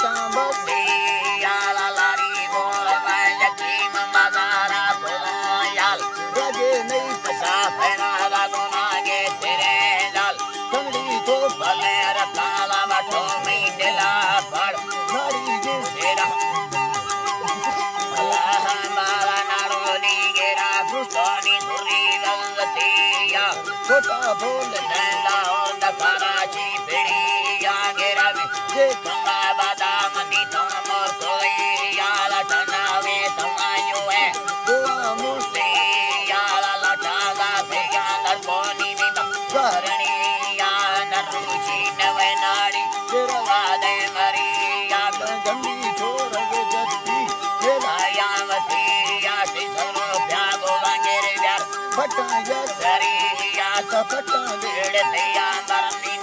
تامبر. یا لاری گور میں یتیم مزارا گلو یال. رگے نئی پسا پھیرا گنا گے تیرے لال. کنڈی تو بلے رکالا بٹو می دلا پڑ. ناری جی سیرا. اللہ مارا نارو دی گرا گستانی دوری غلطی یا. چھوٹا بول ڈنڈا اور دکارا چی پڑی یا گرا. جے کما بادام دی تو مور کوئی یا لٹنا وے تمایو ہے. بوا مور. یا لٹا گا پھیا لڑکونی بی بکرنی یا نروچی نوے ناڑی. تیرا وعدے مری یا گنڈی چھوڑ گے جتی. تیرا یا وتی یا سی سرو پیا گو بانگے رے بیار. پٹا یا سری یا تو پٹا بیڑ پیا مرنی.